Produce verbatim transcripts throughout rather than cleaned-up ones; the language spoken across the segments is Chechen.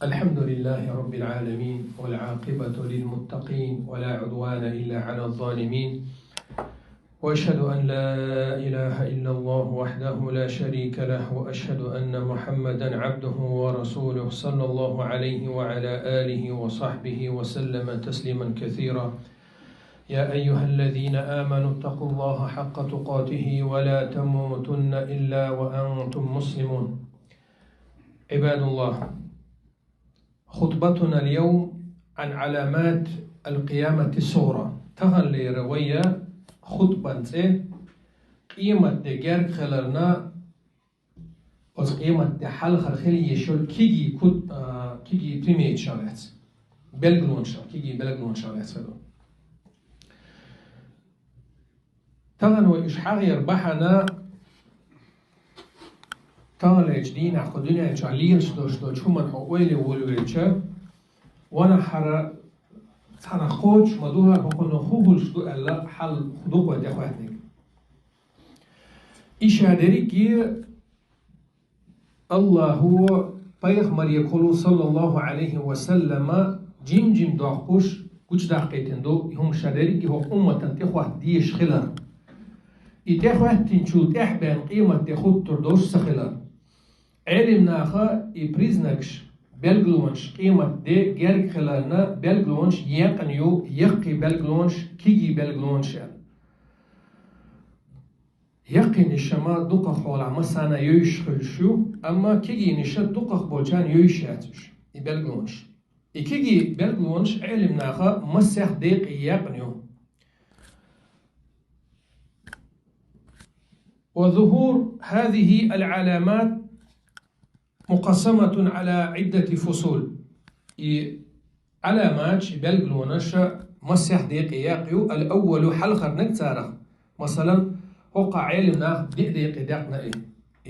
الحمد لله رب العالمين، والعاقبة للمتقين، ولا عدوان إلا على الظالمين. وأشهد أن لا إله إلا الله وحده لا شريك له، وأشهد أن محمدا عبده ورسوله، صلى الله عليه وعلى آله وصحبه وسلم تسليما كثيرا. يا أيها الذين آمنوا اتقوا الله حق تقاته ولا تموتن إلا وأنتم مسلمون. عباد الله، خطبتنا اليوم عن علامات القيامة الصغرى. Таханлера вай хутбан цӀи къематде герга хиларна, оцу къематде хьалхара хила езаш йолу кегий кут-, а, кегий приметаш лаьцна. Белгалонаш, кегий белгалонаш лаьцна хир ду. Тахана вай уьш хьахийра бахьана, таханлерчу дийнахь кху дуьнен чохь лелаш долуш долчу хӀуманах хьо ойла волавелча, ванахь хӀара цхьанхьа кхочуш ма ду, хӀара хӀокхунах хӀун хуьлуш ду аьлла, хьал дукха вай тӀехӀоьттинарг. И ша дерриге АллахӀо пайхамарехула, саллаллаху Ӏалайхи ва саллама, жим-жим доккхуш гучудаккхийтина ду, и хӀума ша дерриге хӀокху умматана тӀехӀотта дезаш хилар. И тӀехӀоьттинчул тӀаьхьа бен къематде хӀуттур долуш ца хилар. Ӏелим наха и признакаш, белгалонаш, къематде герга хиларна белгалонаш екъна ю, яккхий белгалонаш, кегий белгалонаш аьлла. Яккхийнаш ма дукхах хьолахь массарна йовзуш хуьлуш ю, амма кегийнаш дукхах болчарна йовзуш яц уьш, и белгалонаш. И кегий белгалонаш Ӏелим наха массех декъе екъна ю. وظهور هذه العلامات مقسمة على عدة فصول. И Ӏаламаташ, и белгалонаш массех декъе екъна ю, ал-аввалу, хьалхарниг царах. Масалан, хӀокху Ӏелим наха диъ декъе декъна и,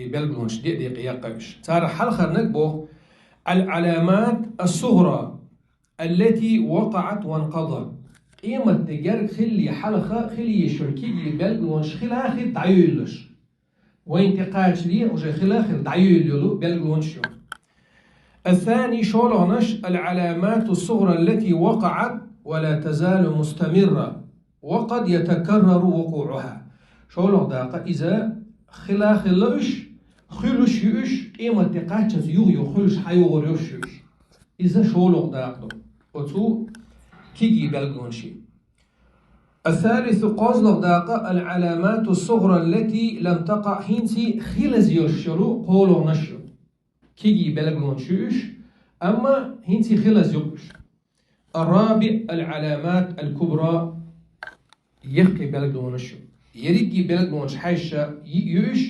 и белгалонаш диъ декъе екъна уьш. Царах хьалхарниг боху: العلامات الصغرى التي وقعت وانقضت. Къематде герга хилале хьалха хила езаш йолу кегий белгалонаш хила хир дӀайоьллуш. Вайна тӀекхачале уже хила хир дӀайоьлла йолу белгалонаш ю. الثاني, шолгӀанаш, العلامات الصغرى التي وقعت ولا تزال مستمرة وقد يتكرر وقوعها. ШолгӀа дакъа иза хила хилла уьш, хуьлуш ю уьш, къематде кхаччалц юха-юха хуьлуш, хьайогӀур йолуш ю уьш. Иза шолгӀа дакъа ду оцу кегий белгалонашийн. الثالث, кхозлагӀа дакъа, العلامات الصغرى التي لم تقع, хӀинца хилаза йолуш йолу кхозлагӀнаш ю. Кегий белгалонаш ю уьш, амма хӀинца хилаза ю уьш. الرابع, العلامات الكبرى, яккхий белгалонаш ю. Ерриге белгалонаш хьаьжча йиъ ю уьш,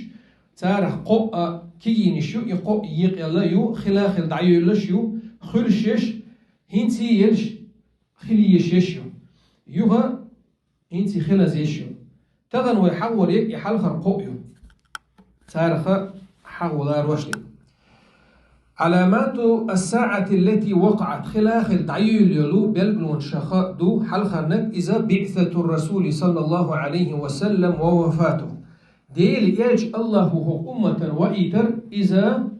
царах кхоъ а кегийнаш ю, и кхоъ екъна ю, хила хир дӀайоьллуш ю, хуьлуш еш, хӀинца елаш хила езаш еш ю. Юха хӀинца хилаза еш ю. Тахана вай хьахор ерг и хьалхара кхоъ ю. Царах хьахор ларош дерг. علامات الساعة التي وقعت, хила хир дӀайоьлла йолу белгалонашах ду хьалхарниг иза, بعثة الرسول صلى الله عليه وسلم ووفاته. Делан элча АллахӀо хӀокху умматана ваийтар, иза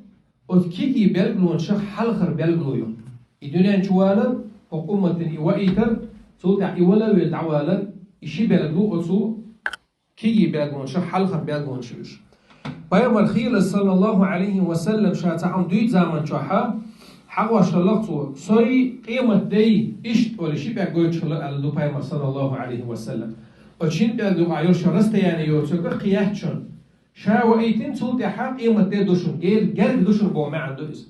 оцу кегий белгалонашах хьалхара белгало ю. И дуьнен чу валар, хӀокху умматана и ваийтар, цул тӀаьхьа и вала а велла дӀавалар, и ши белгало оцу кегий белгалонашах хьалхара белгалонаш ю уьш. Пайхамар хийла, саллаллаху Ӏалайхи ва саллам, ша цхьа хӀума дуьйцу заман чохь хьахош хилла цо: «Со и къематде иштта олий ши пӀелг гойтуш хилла», аьлла ду Пайхамар, саллаллаху Ӏалайхи ва саллам. Оцу шина пӀелган юкъахь йолу шен расстояние йоцург кхин яц шуна. Ша ваийтина, цул тӀаьхьа къематде ду шуна, гер-, герга ду шуна боху маьӀна ду иза.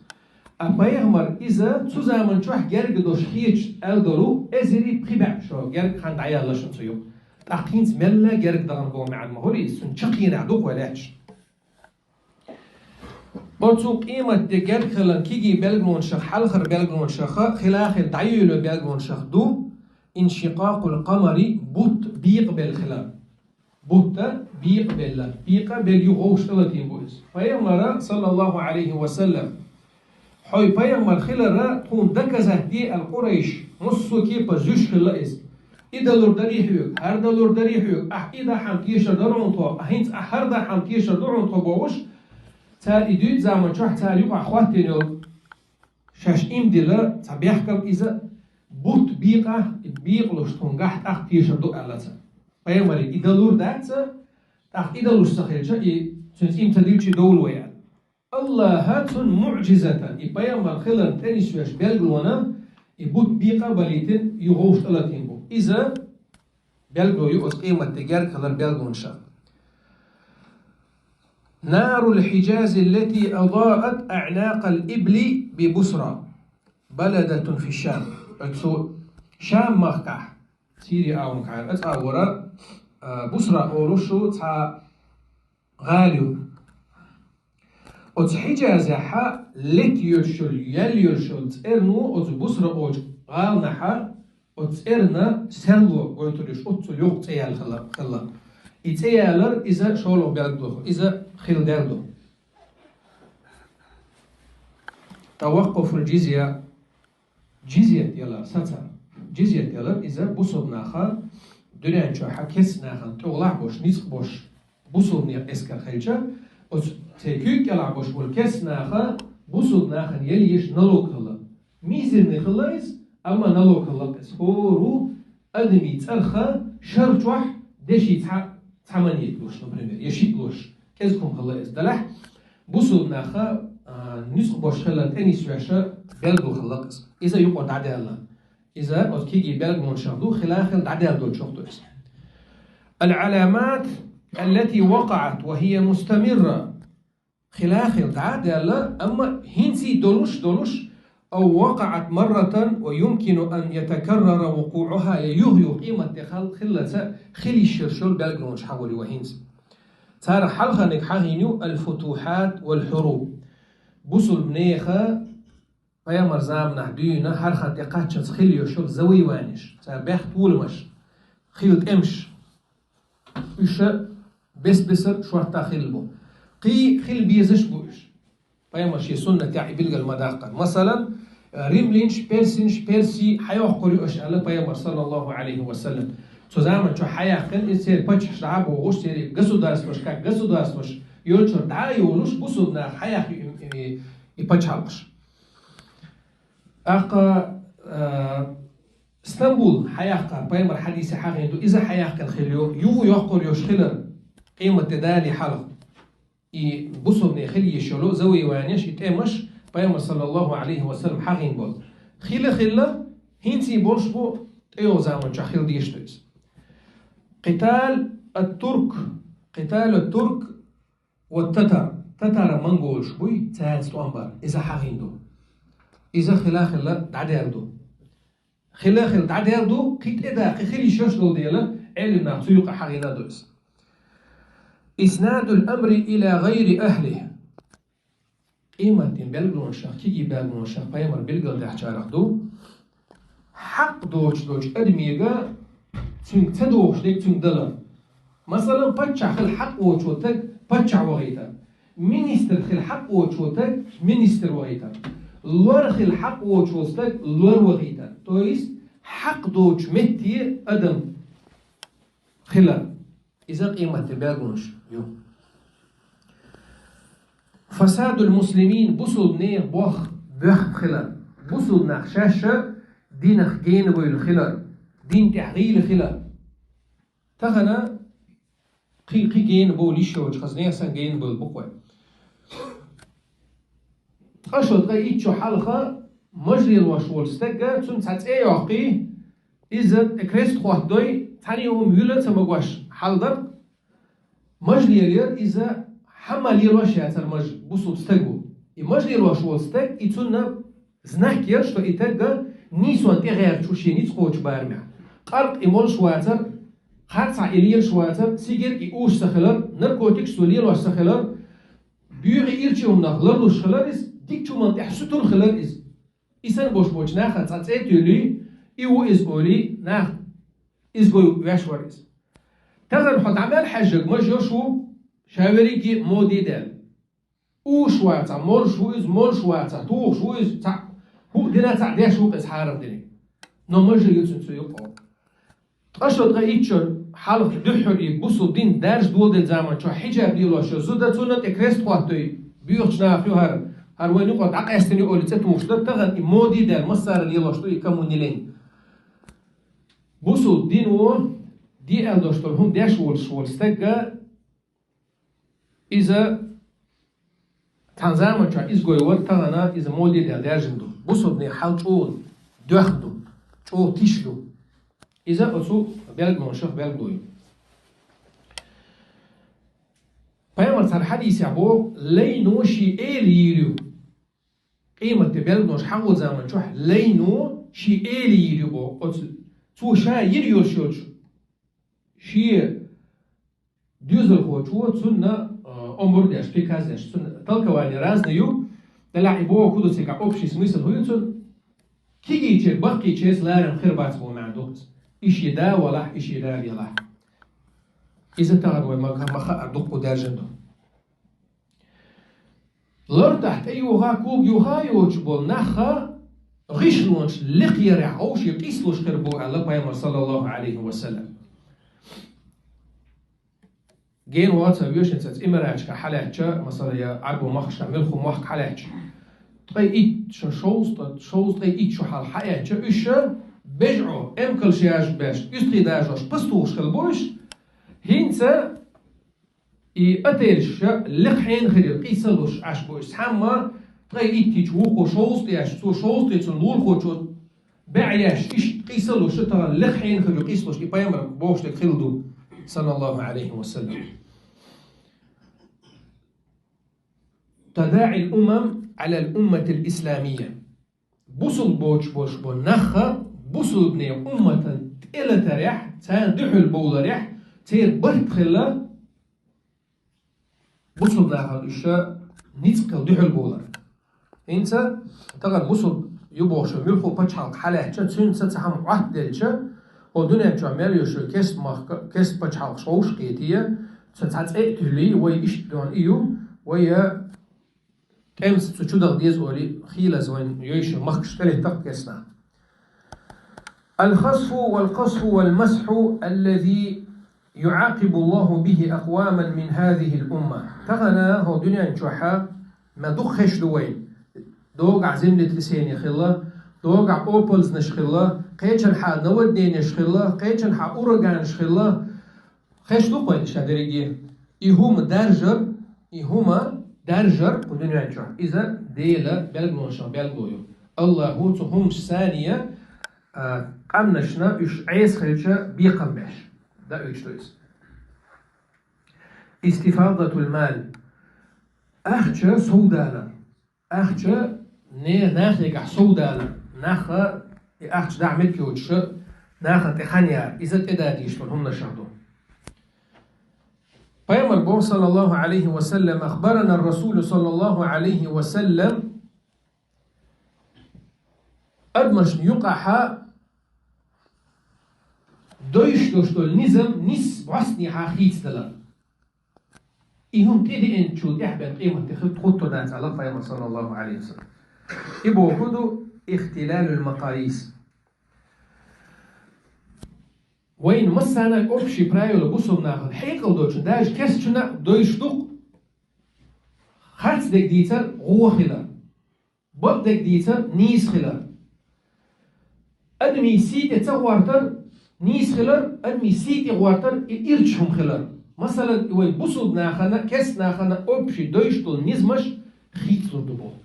Ткъа пайхамар иза цу заман чохь герга долуш хеташ аьлла долу эзари пхи бӀе шо герга хан дӀаяьлла шуна цу юкъа. ТӀаккха хӀинца мелла герга дахана боху маьӀна ма хуьлу иза, цуьнан чаккхенехь ду-кх вай лаьтташ. Оцу къематде герга хиларна кегий белгалонашах, хьалхара белгалонашах, хила хир дӀайоьллу белгалонашах ду иншикъакъул къамари, бутт бекъабелла хилар. Бутт бекъабелла, бекъабелла ю вовшах тӀелатийна бу иза. Пайхамара, саллаллаху Ӏалайхи ва саллам, хьо пайхамар хиларна тхуна доказать де аьлла Къурайш массо а кепара зуьйш хилла иза. И далур дарий хьоьга, хӀара далур дарий хьоьга, ахь и дахьа тешар дара хьуна тхо, ахь хӀинца ахь хӀара дахьа тешар ду хьуна тхо бохуш, цара и дуьйцу заман чохь цара юкъахь хӀоттийна йолу Шаьш ийман дилла цхьа бехкам иза бутт бийкъа, и бийкъалуш тхуна гахь тӀаккха тешар ду аьлла цар. Пайхамаре и далур дац, тӀаккха и далуш ца хилча, и цуьнца ийман ца дилча довла вай аьлла. Аллаха цунна муӀжизатан, и пайхамар хиларна тӀе нисвеш белгалонаш, и бутт бийкъа а балийтина, и гӀовш тӀалатийна бу. Иза белгало ю оцу къематде герга хилар белгалонаш. نار الحجاز التي أضاءت أعناق الإبل ببصرى بلدة في الشام. Оцу Шам махкахь, Сири агӀонкахь, оцу агӀора, а, Бусра олуш шу цхьа гӀала ю. Оцу Хьиджазехьа лет йолуш йолу, ял йолуш йолу цӀерно оцу Бусра олучу гӀаланахьа оцу цӀерна серло гойтур ю, оццул йоккха цӀе яьлла хилла, хилла. И цӀе ялар иза шолгӀа белгало, иза хила дел ду. توقف الجزية. Джизьят ялар сацар. Джизьят ялар иза бусулба наха дуьнен чохь кеста нахана тӀехула бош, ницкъ бош бусулбанех эскар хилча, оцу церан куьйга кӀелахь бош болу кеста наха бусулба нахана яла еш налог хилла. Мизерный хилла иза, амма налог хилла иза. ХӀора адамийн цӀарах шар чохь деши цхьа, цхьа монета луш, например, я шиъ луш, кӀезиг хӀума хилла иза. Делахь бусулба наха, а, ницкъ бош хилар тӀе нисвеш белгало хилла иза. Иза юкъара дӀадаьлла. Иза оцу кегий белгалонашах ду, хила хила дӀадаьлла долчух ду иза. العلامات التي وقعت وهي مستمرة. Хила хила дӀа а даьлла, амма хӀинций долуш, долуш, أو وقعت مرة ويمكن أن يتكرر وقوعها, я юха-юха къематде хал-, хиллалца хила йиш йолуш йолу белгалонаш хьахор ю вай хӀинца. Царах хьалхарниг хьахийна ю الفتوحات والحروب. Бусулба нехан пайхамар заманахь дуьйна хьархар тӀе кхаччалц хила йолуш йолу завоеванеш, цара бехк толамаш, хила тӀемаш. Уьш бес-бесара шортта хилла бу. Кхин хила безаш бу уьш. Пайхамар шен суннатехь и билгал ма даккхара. Масалан, римлинаш, персинаш, перси хьайоккхур ю аша аьлла пайхамар, саллаллаху Ӏалайхи ва саллам. Цу заман чохь хьаяьккхина иза церан паччахьаш дӀа а богӀуш, церан государстваш, как государстваш йолчуьра дӀа а йолуш, бусулба наха хьаяьккхи и, и, и пачхьалкхаш. ТӀаккха, а, Стамбул хьаяьккхар, пайхамар хьадисехь хьахийна ду, иза хьаяьккхина хила ю, юха йоккхур йолуш хилар, къематде дале хьалха. И бусулбане хила йиш йолу завоеванеш, и тӀемаш, пайхамар, саллаллаху Ӏалайхи ва саллам, хьахийна болу. Хила хилла, хӀинций болуш бу, тӀейогӀу заман чохь хила дезаш ду иза. قتال الترك، قتال الترك والتتار. Татара-монголаш буй, цаьрца тӀом бар. Иза хьахийна ду. Иза хила хила дӀадер ду. Хила хила дӀадер ду, кхин тӀе да, кхин хила йиш йолуш долу дела, Ӏелим нах цу юкъа хьахийна ду иза. إسناد الأمر إلى غير أهله. Къематдин белгалонашах, кегий белгалонашах пайхамар билгалдаьхначарах ду. Хьакъ доцуш долчу адамега цуьнга ца догӀуш дерг цуьнга далар. Масалан, паччахь хила хьакъ воцуш волу стаг паччахь вахийтар. Министр хила хьакъ воцуш волу стаг министр вахийтар. Лор хила хьакъ воцуш волу стаг лор вахийтар. То есть, хьакъ доцучу метте адам хилар. Иза къематдин белгалонаш ю. فساد المسلمين, бусулба нехан бох-, боьхна хилар. Бусулба нах шаьш динах гена буйла хилар. Дин тӀехь гӀийла хилар. Тахана кхин, кхин гена бовла йиш йоцуш, хаза нехан санна гена бовла бу-кх вай. Ткъа шо ткъе итт шо хьалха маж лелош волчу стага, цунна цхьа цӀе йоккхий, иза тӀе крест хӀоттадой, цхьаьна а хӀума юьлла а ца магош хьал дара. Маж лелайора иза, хьамма лелош яцара маж, бусулба стаг ву. И маж лелош волу стаг, и цунна знак яра, что и стаг нийсонна тӀегӀерташ ву шен ницкъ кхочу барамехь. Къаркъа и молуш вацара, харцахь и лелаш вацара, сигарет и уьш ца хилар, наркотикаш цо лелош ца хилар, боьха ирча хӀуманах ларлуш хилар иза, дикачу хӀуманна тӀехь сутур хилар иза. И санна бош болчу наха цхьа цӀе а туьллий, и ву иза олий, нах иза гой веш вара иза. Тахана хьо дӀа мел хьаьжжаг маж йош ву, ша верриге а моде а даьлла. Уш вацахь, молуш ву иза, молуш вацахь, тухуш ву иза, цхьаъ хӀуъа дина, цхьаъ деш ву-кх иза хьарам дерг. Но маж ю цуьнан цу юкъа. Ткъа шо ткъе итт шо хьалха дуьххьара и бусулба дин даржа доладелла заман чохь хьиджаб лелош йолу зуда, цунна тӀе крест хӀоттадой, боьхачу наха ю хӀара. Ара вайн юкъа дӀакъаьстина олий цӀи тухуш дар, тахана и моде даьлла массара лелош ду и кому не лень. Бусулба дино де аьнна долаш дола хӀума деш волаш вола стаг, иза цхьан заман чухь изгой вар, тахана иза моде даьлла даьржина ду. Бусулба дин хьал чӀогӀа доьхна ду, чӀогӀа тиша ду. Иза оцу белгалонашах белгало ю. Пайхамара цхьан хьадисехь боху, лайно шен эла йийр ю. Къематде белгалонаш хьахо заман чохь лайно шен эла йийр ю боху. Оцу цо ша йира йолуш йолчу шен доьзалхочо цунна, а, омра деш, приказ деш, цунна толкование разный ю, делахь и боху хӀун ду цигахь, общий смысл хӀун ю цунна? Кегийчеран, баккхийчеран ларам хир бац боху маьӀна ду иза. И шен да валахь, и шен да велахь. Иза тахана вай ма-, ма-, ма-, хаара дуккха даьржина ду. Лартахь тӀеюха, кога юха йоцуш болу нах гӀишлонаш лекха ярехь, хӀовше къийсалуш хир бу аьлла Пайхамара, саллаллаху Ӏалайхи ва саллам. Гена вац а вешан цаьрца Эмираташкахь хьалаьцча, масала, я Ӏарбо махкашкахь муьлхха мохк хьалаьцча, ткъе итт шо, шовзткъа, шовзткъе итт шо хьалха хьаэцча, уьш ша бежӀо, эмкалш яжа беш, уьстагӀий дажош, пастухаш хила бу уьш, хӀинца и отельш ша лекха хьенан хир ю, къийсалуш Ӏаш бу уьш. Цхьамма ткъе иттича, вукхо шовзткъе еш, цо шовзткъе цунна лулахочо баьӀ еш, иштта къийсалуш ша тахана лекха хьенан хир ю, къийсалуш и пайхамар бохуш дерг хилла ду, саллаллаху Ӏалайхи ва саллам. تداعي الأمم على الأمة الإسلامية. Бусулба боцуш болуш бо нах бусулбане умматан тӀелатарехь, царна дуьхьал бовларехь, церан барт хилла бусулба нахана уьш ницкъала дуьхьал бовлар. ХӀинца тахана бусулба ю бохуш муьлхха пачхьалкх хьалаьцча, цуьнца цхьа хӀума Ӏоттаделча, хӀо дуьнен чохь мел йолуш йолу керста махка, керста пачхьалкхаш вовшахкхетий, цу цхьа цӀе а туьллий, вай иштта дуьхьал и ю, вай я тӀемаца цу чу даха деза олий, хийлаза вайн йойша махкаш тӀелетта-кх керста нах. الخسف والقصف والمسح الذي يعاقب الله به أقواما من هذه الأمة. Тахана хӀо дуьнен чохь ма дукха хезаш ду вай. Догахь землетрясение хилла, догахь оползнаш хилла, кхечанхьа наводненеш хилла, кхечанхьа ураганаш хилла. Хезаш ду-кх вайна ша дерриге. И хӀума даржар, и хӀума даржар кху дуьнен чохь, иза Делан белгалонашах белгало ю. АллахӀа цу хӀуманаш санна, а, къаьмнашна уьш Ӏеса хилча бекхам беш. ДӀаоьцуш ду иза. استفاضة المال. Ахча совдалар. Ахча не-, нахегахь совдалар, наха и ахча дахьа меттиг йоцуша, нахана тӀе хан яр, иза тӀедадийш долу хӀуманашах ду. Пайхамар боху, саллаллаху Ӏалайхи ва саллам, أخبرنا الرسول صلى الله عليه وسلم, адамашна юкъахьа дойш долуш долу низам нис бӀостанехьа хийцадалар. И хӀума тӀедеанчул тӀаьхьа бен къематде хи-, хӀуттур дац аьлла Пайхамар, саллаллаху Ӏалайхи ва саллам. И боху ду ихтилалул макъайис. Вайн массарна общий правила бусулба нахана хьекъал долчун, даже керстачунна а дойш ду-кх, харц дерг дийцар гӀо хилар. Бакъдерг дийцар нийса хилар. Адамийн сий тӀе ца гӀортар нийса хилар, адамийн сий тӀе гӀортар и ирча хӀума хилар. Масалан, и вайн бусулба нахана, керста нахана общий дойш долу низамаш хийцалур ду боху.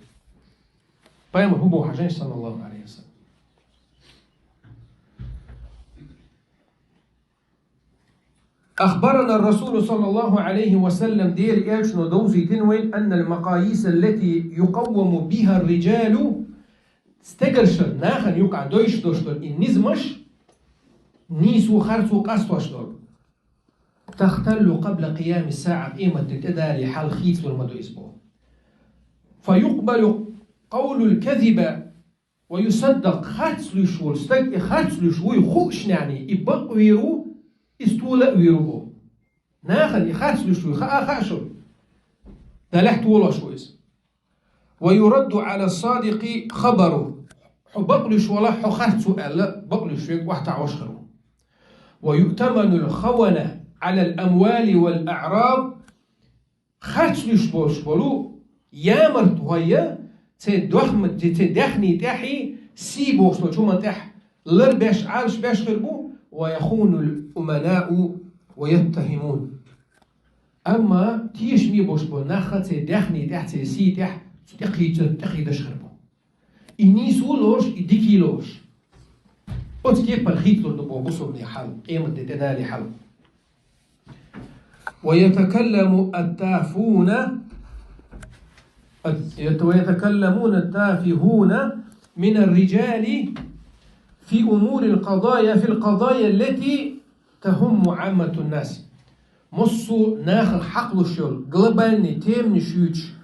Пайхамар хӀун боху хьажийша, саллаллаху Ӏалайхи ва саллам. أخبرنا الرسول صلى الله عليه وسلم, Делан элчано довзийтина вайна, أن المقاييس التي يقوم بها الرجال, стегаршна нахана юкъахь дойш долуш долу и низамаш, нийсо, харцо къастош долу, تختل قبل قيام الساعة, къематдерг тӀедале хьалха хийцалур ма ду иза боху. فيقبل قول الكذب ويصدق, харц луьйш волу стаг, и харц луьйш вуй хууш нехьний, и бакъ вийр ву, и стола а вийр ву боху. Нахана и харц луьйш вуй хаа а хаьа шуна, делахь толош ву иза. ويرد على الصادق خبره, хьо бакъ луьйш валахь, хьо харц ву аьлла, бакъ луьйш верг охьатаӀош хир ву. ويؤتمن الخونة على الأموال والأعراض, харц луьйш болуш болу ямарт гӀой, церан дохма-, церан даьхни тӀехьий сий бохуш долчу хӀуманна тӀехь лар беш, Ӏалаш беш хир бу, ويخون الأمناء ويتهمون. Амма тешаме болуш болу нах церан даьхни тӀехь, церан сий тӀехь цу тӀекхийча-, тӀекхийдаш хир бу. И нийсо лоруш, и дика лоруш. Оцу кепара хийцалур ду боху бусалбанийн хьал, къематде тӀедале хьал. ويتكلم التافون، ويتكلمون التافهون من الرجال في أمور القضايا، في القضايا التي تهم عامة الناس. Массо а нахах хьакхалуш йолу глобальный теманаш юьйцуш,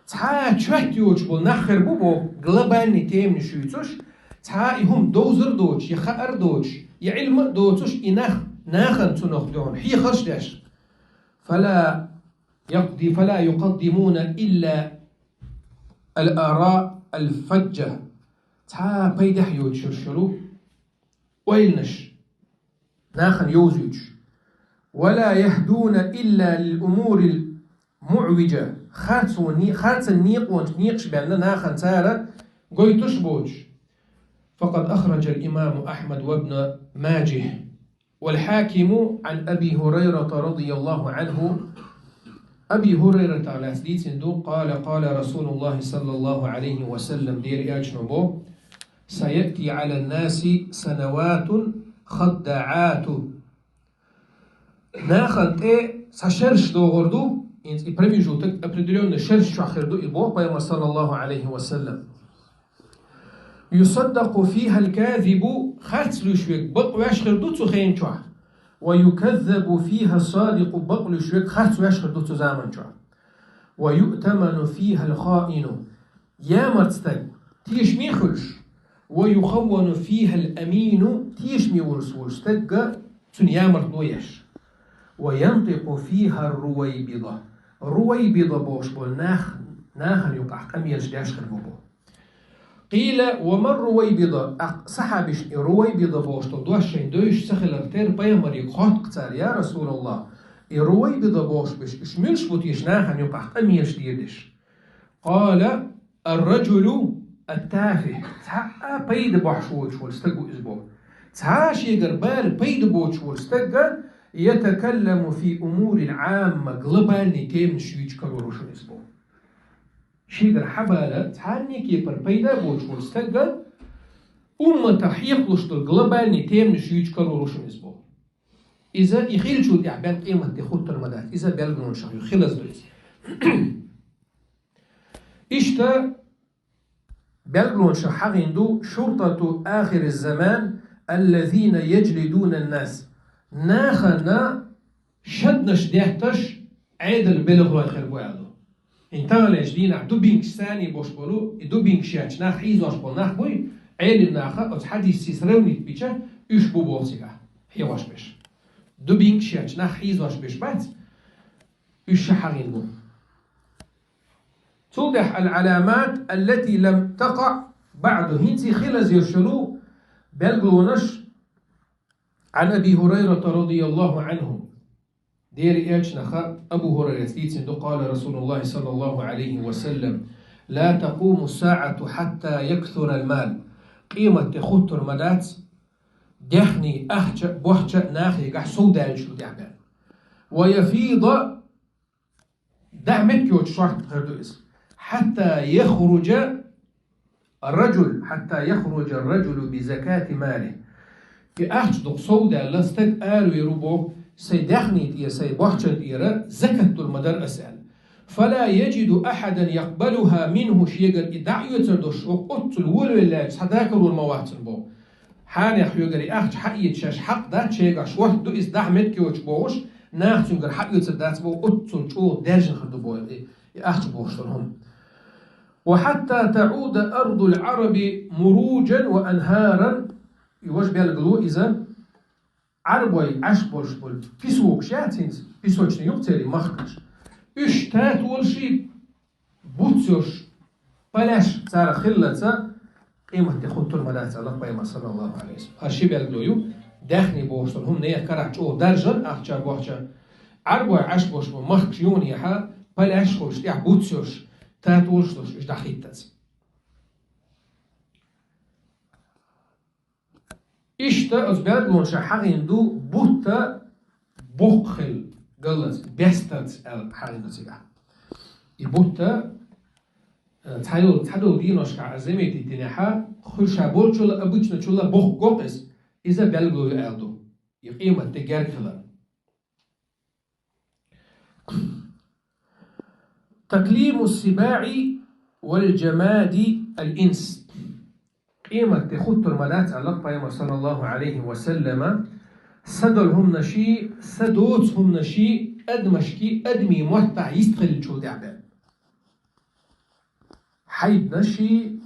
цхьа а чот йоцуш болу нах хир бу боху, глобальный теманаш юьйцуш, цхьа а и хӀума довзар доцуш, я хаар доцуш, я Ӏилма а доцуш, и нах, нахана цунах дуьхьал хьехарш а деш. فلا يقد-، فلا يقدمون إلا الآراء الفجة. Цхьа а пайдехь йоцуш йолу ойланаш нахана йовзуьйтуш. ولا يهدون إلا للأمور المعوجة. Харцо-, харцан некъонаш некъаш баьнна нахана цара гойтуш боцуш. فقد أخرج الإمام أحمد وابن ماجه والحاكم عن أبي هريرة رضي الله عنه. Аби Хурайрата лаьцна дийцина ду, قال قال رسول الله صلى الله عليه وسلم, Делан Элчано бо: سيأتي على الناس سنوات خداعات. Нахана тӀе цхьа шераш догӀур ду, хӀинца и промежуток определённый шераш чохь хир ду и боху Пайхамар, саллаллаху Ӏалайхи ва саллам. يصدق فيها الكاذب, харц луьйш верг бакъ веш хир ду цу хенан чохь. ويكذب فيها الصادق, бакъ луьйш верг харц веш хир ду цу заман чохь. ويؤتمن فيها الخائن, ямарт стаг тешаме хуьлуш. ويخون فيها الأمين, тешаме волуш волу стаг а цуьнан ямартло еш. وينطق فيها الرويبضة, Руайбида бохуш болу нах, нахана юкъахь къамелаш деш хир бу бо. قيل وما الرويبضة, тӀаккха сахьабашна и Руайбида бохуш долу дош шайна девзаш ца хилар терра, пайхамаре хотту цара: يا رسول الله, и Руайбида бохуш берш, уьш муьлш бу теша нахана юкъахь къамелаш дийр дерш? قال الرجل التافه, цхьа а пайда бохьуш воцуш волу стаг ву иза боху. Цхьа а шегара бала, пайда боцуш волу стаг а, يتكلم في أمور العامة, глобальный теманаш юьйцуш карор ву шуна иза боху. Шегара хьан бала, цхьанна а кепара пайда боцуш волу стаг а, умматах хьекхалуш долу глобальный теманаш юьйцуш карор ву шуна иза боху. Иза и хиллачул тӀаьхьа бен къематде хӀуттур ма дац. Иза белгалонашах ю, хилаза ду иза. Иштта белгалонашах хьахийна ду: شرطة آخر الزمان الذين يجلدون الناس. Нахана шаднаш детташ Ӏедалан белхалой хир бу аьлла. ХӀинца таханлерчу дийнахь дубинкаш санний бош болу, и дубинкаш етташ нах хьийзош болу нах буй, Ӏелим наха оцу хьадисций сравнить бича, уьш бу боху цигахь хьехош берш. Дубинкаш етташ нах хьийзош берш бац, уьш ша хьахийна бу. Цул тӀаьхьа العلامات التي لم تقع بعد, хӀинца хилаза йолу белгалонаш. عن أبي هريرة رضي الله عنه. Делан Элчанах Абу Хурайрас дийцина ду: قال رسول الله صلى الله عليه وسلم: لا تقوم الساعة حتى يكثر المال. Къематде хӀуттур ма дац, даьхни, ахча, бохча нахегахь сов даьллачул тӀаьхьа бен. ويفيض, дахьа меттиг йоцуш шорта хир ду иза. حتى يخرج الرجل، حتى يخرج الرجل بزكاة ماله. И ахча дукха сов даьлла, стаг аравер ву боху, сайн даьхни тӀера, сайн бохчан тӀера закат лур ма дара аса аьлла. فلا يجد أحدا يقبلها منه, шегара и дӀа а оьцур долуш, оццул волавелла цхьа дакъа лур ма вац цунна боху. Хьанех хьоьгара и ахча хьаэца шаьш хьакъ дац, шегахь шорта ду иза, дахьа меттиг йоцуш бохуш, нах цуьнгара хьаоьцур дац боху, оццул чӀогӀа даьржина хир ду боху и, и ахча бохуш долу хӀума. وحتى تعود أرض العرب مروجا وأنهارا. И важа белгало иза, Ӏарбой Ӏаш болуш болу песокаш яц хӀинца, песочный юкъ церан махкаш. Уьш татолаший, буц йолуш, поляш царах хиллалца, къематде хӀуттур ма дац аьлла Пайхамар, саллаллаху Ӏалайхи ва саллам. ХӀара ши белгало ю, даьхни бохуш долу хӀума нехан карахь чӀогӀа даржар, ахча, бохча. Ӏарбой Ӏаш болуш болу махкаш юханехьа, поляш хуьлуш, тӀехь буц йолуш, татолаш долуш, уьш дӀахӀиттаза. Иштта оцу белгалонаш чохь хьахийна ду бутт боккха хилла, галлалц, бестарца аьлла хьахийна ду цигахь. И бутт, э, цхьайолу, цхьадолу дийношкахь аса заметить динехь, хуьлуш болчул а, обычночул а боккха го иза, иза белгало ю аьлла ду. И къематде герга хилар. تكليم السباع والجماد الإنس. Къематде хуттур ма дац, аьлла пайхамар, саллаллаху алейхи ва саллама, са долу хӀуманаши, са доцу хӀуманаши, адамашки, адамийн маттахь йистхиллачул тӀаьхьа бен. Хьайбанаши,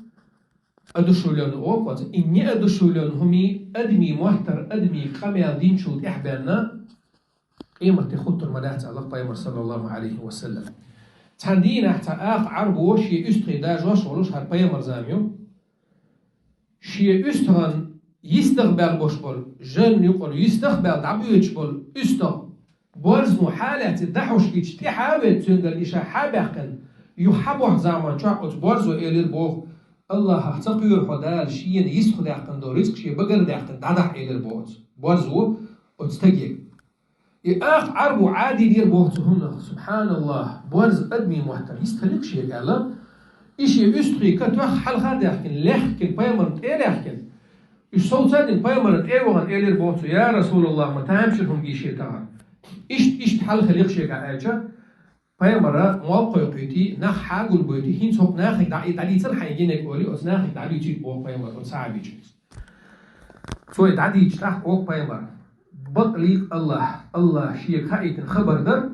одушевлённый оха оцу, и неодушевлённый хӀумий, адамийн маттара, адамийн къамел динчул тӀаьхьа бен, къематде хуттур ма дац, аьлла пайхамар, саллаллаху алейхи ва саллам. Цхьана дийнахь цхьа акха Ӏарбо шен уьстагӀий дажош волуш, хӀара пайхамар зама ю. Шен уьстагӀан йистах баьлла бош болу, жан юкъара йистах баьлла дӀабоьдуш болу уьстагӀ, борзо хьалаьцна дӀахьош гича тӀаьхьа а веъна, цуьнгара и ша хьа а баьккхина, юха хьа бохьу заман чохь оцу борзо элира боху: «Аллахьах ца кхоьру хьо, Дала шена йистах даьккхина долу рицкъ шен багара даьккхина дӀадахьа», элира боху оцу борзо оцу стаге. И акха Ӏарбо Ӏадийнера боху цу хӀуманах, субханаллахӀ, борз адамийн маттара йистхилира шега аьлла, и шен уьстагӀий катоьхна хьалха а даьхкина, лехкина, пайхамарна тӀе а лехкина, уьш совца а дина, пайхамарна тӀе а вахана, элира боху цо: «Я РасулаллахӀ, ма тамашийна хӀума гий шен тахана». Иштта, иштта хьалха леха шега аьлча, пайхамара молла кхойкхуьйтий, нах хьагулбойтий, хӀинца хӀокху нахе дӀа-, дӀадийцал хьайн гинарг олий, оцу нахе дӀадуьйцуьйту боху пайхамара оцу сахьабичунца. Цо и дӀадийцича тӀаккха боху пайхамара: «Бакъ лийкъа Аллахь, Аллахь шега хаийтина хабар дара,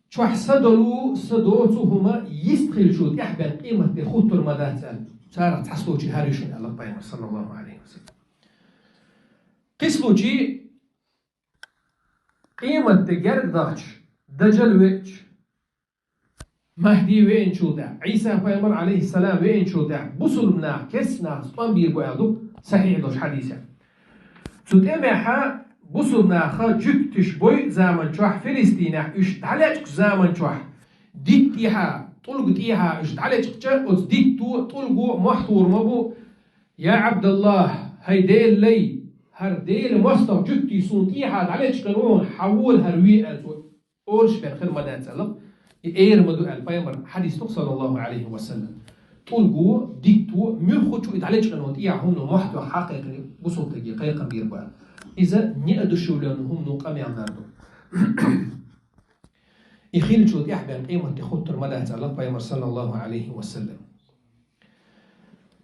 чохь са долу, са доцу хӀума йистхиллачул тӀаьхьа бен къематде хуттур ма дац», аьлла. Царах цхьа случай хӀара ю шуна, аьлла пайхамар, саллаллаху алейхи ва саллам. Кхин случай, къематде герга дахча, Даджал веача, Махьди веанчул тӀаьхьа, Ӏийса-пайхамар, алейхиссалам, веанчул тӀаьхьа бусулба нах керста нахаца тӀом бийр бу аьлла ду сахьихь долчу хьадисехь. Цу тӀемехь бусулба наха жуьгтиш бойу заман чохь Филистийнехь уьш дӀалечкъачу заман чохь, дитта тӀехьа, тӀулга тӀехьа уьш дӀалечкъача, оцу дитто, тӀулго мохь тухур ма бу: «Я Ӏабдаллахь, хӀай Делан лай, хӀара Делан мостагӀа жуьгтий суна тӀехьа дӀалечкъина ву, хьан вола хӀара ве», аьлла цо олуш бен хир ма дац аьлла, и эр ма ду аьлла пайхамар хьадис ду, саллаллаху алейхи ва саллам. ТӀулго, дитто, муьлххачо и дӀалечкъина волу тӀехьа хӀумано мохь тоьхна хьакхайкхина бусулба стаге кхайкхам бийр бу аьлла. Иза неодушевлённый хӀумано къамел дар ду. И хиллачул тӀаьхьа бен къематде хуттур ма дац аьлла пайхамар, саллаллаху алейхи ва саллам.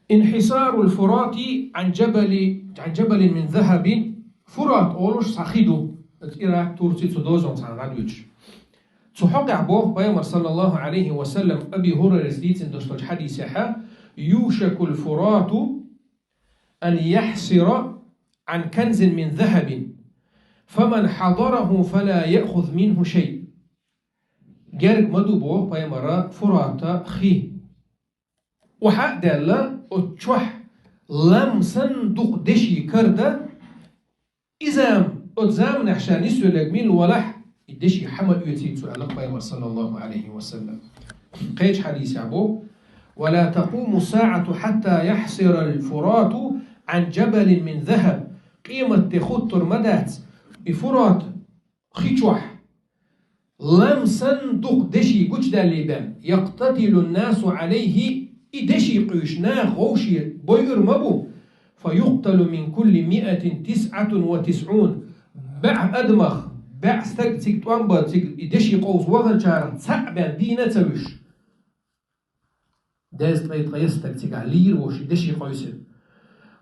انحسار الفرات عن جبل، عن جبل من ذهب. Фурат олуш цхьа хи ду, Ирак, Турци цу дозанна цхьаьна дӀадоьдуш. Цу хьокъехь боху пайхамар, саллаллаху алейхи ва саллам, Аби Хурайрас дийцина долчу хьадисехь: «يوشك الفرات أن يحسر عن كنز من ذهب، فمن حضره فلا يأخذ منه شيء». Герга ма ду, боху пайхамара, Фурата хи. Охьа а даьлла, оцу чохь лам санна дукха деши карда, иза-м оцу заманахь ша нисвелларг мила валахь, и деши хьа ма оьцийта цо, аьлла пайхамар, саллаллаху алейхи ва саллам. Кхечу хьадисехь боху: «ولا تقوم الساعة حتى يحسر الفرات عن جبل من ذهب». Къематде хуттур ма дац и Фурат хи чохь лам санна дукха деши гучудаьлла бен, «يقتتل الناس عليه», и деши къуьйсуш наха вовше бойур ма бу, «فيقتل من كل مائة تسعة وتسعون». БӀе адамах, бӀе стаг цига тӀом бан, цига и деши къовса ваханчарах цхьаъ бен дийна а ца вуьсуш. Дезткъе ткъайесна стаг цигахь лийр ву ши деши къовсина.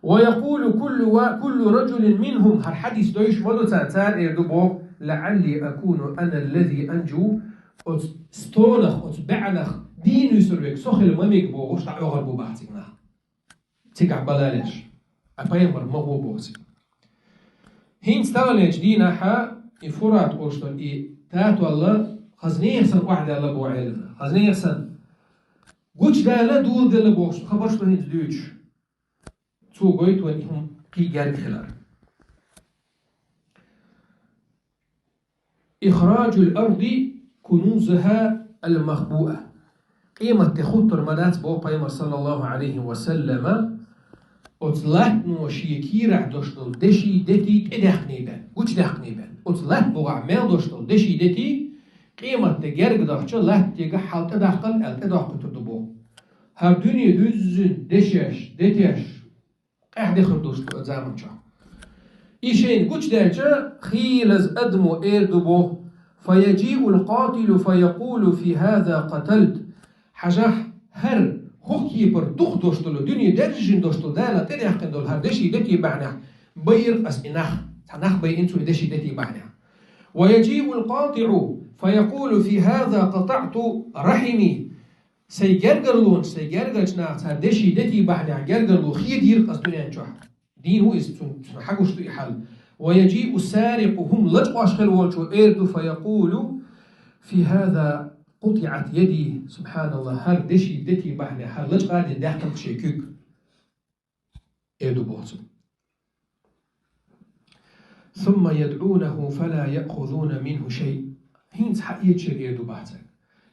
«ويقول كل وا-، كل رجل منهم», хӀара хьадис дойуш ма ду цара, цара эр ду боху: «لعلي أكون أنا الذي أنجو», оцу стонах, оцу бӀенах дийна вуьсур верг со хила ма мега бохуш, дӀаоьхур бу бах цигахь нах. Цигахь балалеш. Ткъа пайхамар ма гӀо боху цигахь. ХӀинца таханлерчу дийнахьа и Фурат олуш долу и татолла хаза нехан санна охьадаьлла боху Ӏеламнаха. Хаза нехан санна. Гучудаьлла, доладелла бохуш хабарш ду хӀинца дуьйцуш. Цо гойту вайн и хӀума кхин герга хилар. «إخراج الأرض كنوزها المخبوءة». Къематде хуттур ма дац, боху пайхамар, саллаллаху алейхи ва саллама, Оцу латтано шен кийрахь долуш долу деши дети тӀедаьккхина бен, гучудаьккхина бен. Оцу латта бухахь мел долуш долу деши дети, къематде герга дахча латтага хьал тӀедаккхал аьлла тӀедоккхуьйтур ду боху. ХӀара дуьне дуьззина дешеш, детеш, къаьхьа дехар долуш ду заманчохь. И шайна гучудаьлча, хийлаза адамо эр ду боху: «Фаяджиул къатилу фаякъулу фи хаза къаталт». Хьажахь, хӀара хӀокху кепара дукха долуш долу, дуьне даьржина долуш долу, Дала тӀедаьккхина долу хӀара деши дети бахьанехь, байира ас и нах, цхьа нах байина цо и деши дети бахьанехь. «Ваяджиул къатиу фаякъулу фи хаза къатаъту рахими». Сайн гергарлонаш, сайн гергарчу наха цара деши дети бахьанехь гергарло хедийра ас дуьнен чохь. Дийна ву иза, цунна, цунна хьагуш ду и хьал. «Ваяджиу сарикъу», хӀума лачкъош хила волчо эр ду, «фаякъулу фи хаза къутиъат яди». Субханаллах, хӀара деши дети бахьанехь, хӀара лачкъа а дина даьккхина шен куьг. Эр ду боху цо. «Сумма ядъунаху фала яъхузуна минху шай». ХӀинца хьаэца шайга эр ду боху цаьрга.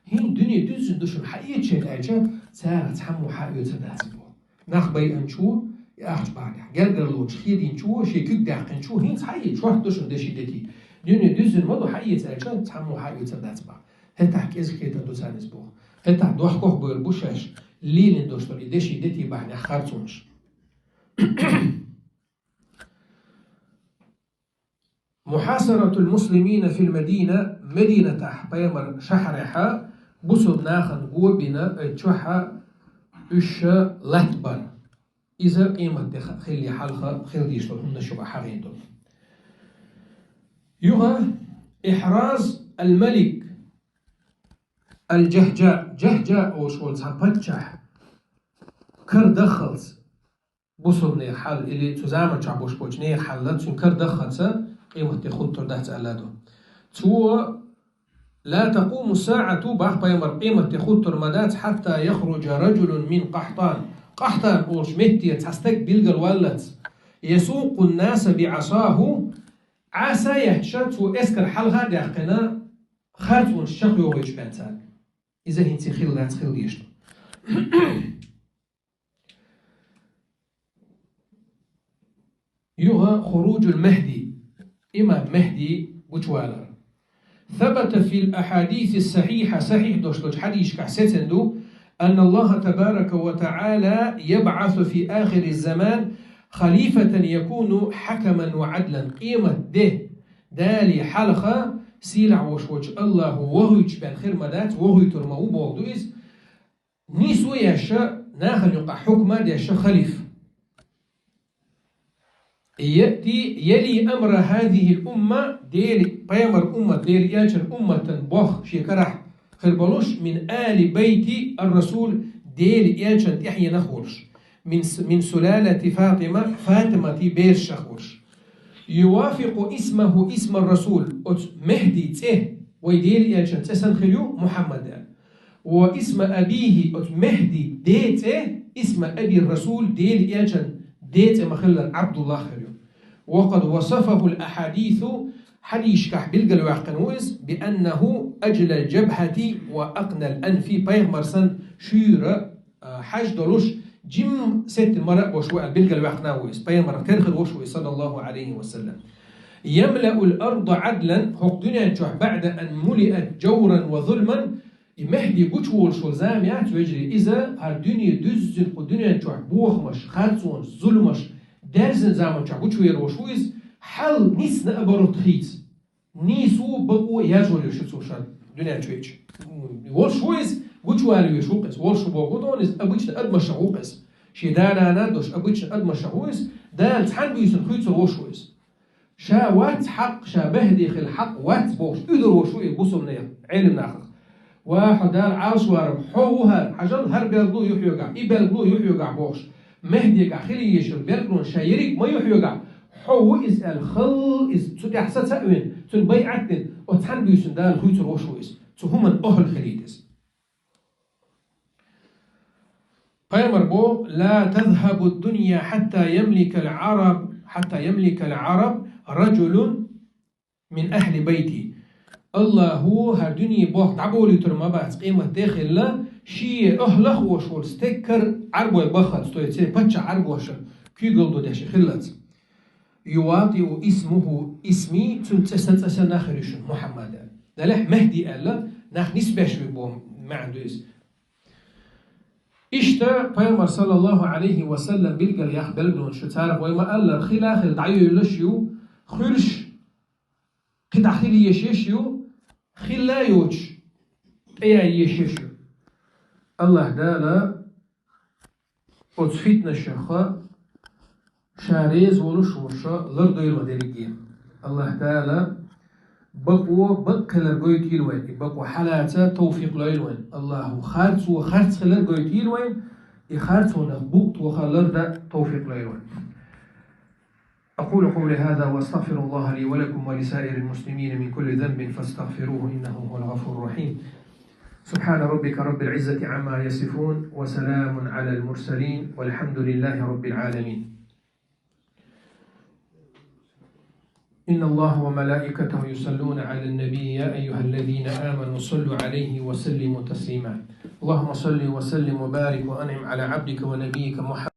ХӀинца дуьне дуьззина ду шуна, хьаэца шайга аьлча, цара цхьаммо хьаоьцур дац боху. Нах байинчо, и ахча бахьанехь, гергарлонаш хедийначо, шен куьг даьккхинчо, хӀинца хьаэца, шорта ду шуна деши дети. Дуьне дуьззина ма ду, хьаэца аьлча, цхьаммо хьаоьцур дац боху. ХӀетахь кӀезиг хетар ду царна иза боху. ХӀетахь дохкох бевр бу шаьш лелийна долуш долу и деши дети бахьанехь харцонаш. Мухьасаратул муслимина фил Мадина, Мадинатахь, пайхамар шахьарехьа, бусулба нахана го бина, оцу чохьа уьш латтабар. Иза къематде ха-, хилли хьалха хила дийш долу хӀуманаш юкъа хьагӀийна долу. Юха ихьраз ал-малик ал-Джахджа, Джахджа олуш волу цхьа паччахь кара даххалц, бусулба нехан хьал, или цу заманчохь болуш болчу нехан хьал, цуьнан кара даххалца къематде хуттур дац аьлла ду. Цо: «Ла такъуму саъату», бах пайхамар, къематде хуттур ма дац, «хьатта яхруджа раджулун мин Къахтан». Къахтан олуш метте цхьа стаг билгал валлалц, «ясукъу ннаса би Ӏасаху», Ӏаса етташ, цо эскар хьалха а даьккхина, харцонаш чекхйохуьйтуш бен царна. Иза хӀинца хилла дац, хила дезаш ду. Юха хуруджул Махди, имам Махди гучувалар. Сабата фил ахьадиси сахьихьа, сахьихь долуш долчу хьадисашкахь сецна ду, анна Аллаха табарака ва таӀала ябӀасу фи ахири заман халифатан якуну хьакаман ва Ӏадлан. Къематде Дала хьалха сийлахь волуш волчу Аллахо вохуьйтуш бен хир ма дац, вохуьйтур ма ву боху ду иза, нийсо а еш, нахана юкъахь хьукма а деш халифа. Яъти яли амра хазихил умма, Дела, пайхамар уммат, Дела элчан умматан бох шен карахь хир болуш, мин али байти ар-Расул, Дела элчан тӀаьхьенах волуш, мин с-, мин сулалати Фатима, Фатимати берашах волуш. Ювафикъу исмаху исма ар-Расул, оцу Махди цӀе, вай Дела элчан цӀе санна хир ю, Мухьаммад аьлла. Ва исма абихи, оцу Махди ден цӀе, исма аби ар-Расул, Дела элчан ден цӀе ма-хиллара, Абдуллах хир ю. Ва къад васафахул ахьадису, хьадисашкахь билгалваьккхина ву иза, би аннаху аджлал джабхьати ва акънал анфи, пайхамар санна шуьйра, а, хьаж долуш, жим сеттина мара а болуш ву аьлла билгалваьккхина ву иза, пайхамарах тера хир волуш ву иза, саллаллаху Ӏалайхи ва саллам. Ямлаул арда Ӏадлан, хӀокху дуьнен чохь, баъда ан мулиат джавран ва зулман, и Махди гучуволуш волу зама яц, вежарий, иза хӀара дуьне дуьззина кху дуьнен чохь бохамаш, харцонаш, зуламаш даьржина заман чохь гучувер волуш ву иза, хьал ницкъ наоборот хийца. Нийсо, бакъо яржор ю шу цо ша дуьнен чу веча. Волуш ву иза, гучувала веш ву-кх иза. Волуш ву боху ду иза, обычно адамашах ву-кх иза. Шен да-нана а долуш, обычно адамашах ву иза, Дала цхьаьна буьйсанна хуьйцур волуш ву иза. Ша вац хьакъ, ша Махди хила хьакъ вац бохуш, уьдур волуш ву и бусулба нехан, Ӏелам нахах. Ва хьо Дала Ӏалашварам, хьо ву хӀара, хьажал, хӀара белгало ю хьоьгахь, и белгало ю хьоьгахь бохуш, Махдигахь хила езаш йолу белгалонаш ша ерриг ма ю хьоьгахь, хьо ву иза аьлла, халла иза цу тӀехь саца а вина, цуьнан байӀат а дина, оцу цхьаьна буьйсанна Дала хуьйцур волуш ву иза. Цу хӀуманна охӀла хилийта иза. Пайхамар боху: «Ла тазхабу дунья хьатта ямликал Ӏараб, хьатта ямликал Ӏараб раджулун мин ахьли байти». Аллахо хӀара дуьне боху дӀаболуьйтур ма бац къематде хилла, шен охӀлах а волуш волу стеггара Ӏарбой баххалц, то есть церан паччахь Ӏарбоша, куьйгалла деш хиллалц. «يواطئ اسمه اسمي», цуьнан цӀе сан цӀе санна хир ю шуна, Мухьаммад аьлла. Делахь Мехди аьлла, нах нисбеш ву боху маьӀна ду иза. Иштта Пайхамар, саллаллаху Ӏалайхи ва саллам, билгал яхна белгалонаш ю, царах вай ма-аллара, хила а хилла дӀайоьллуш ю, хуьлуш, кхин дӀа хила езаш ю, хилла а йоцуш, тӀеяй езаш ю. АллахӀ Дала оцу фитнашах Ша реза волуш волуш лардойла вайн дерриге. АллахӀ Дала бакъо бакъ хилар гойтийла вайн, и бакъо хьалаца товфикъ лойла вайн. АллахӀа харцо харц хилар гойтийла вайн, и харцонах букъ тоха лардан товфикъ лойла вайн. أقول قولي هذا وأستغفر الله لي ولكم ولسائر المسلمين من كل ذنب فاستغفروه إنه هو الغفور الرحيم. سبحان ربك رب العزة عما يصفون وسلام على المرسلين والحمد لله رب العالمين. إن الله وملائكته يصلون على النبي يا أيها الذين آمنوا صلوا عليه وسلموا تسليما. اللهم صل وسلم وبارك وأنعم على عبدك ونبيك محمد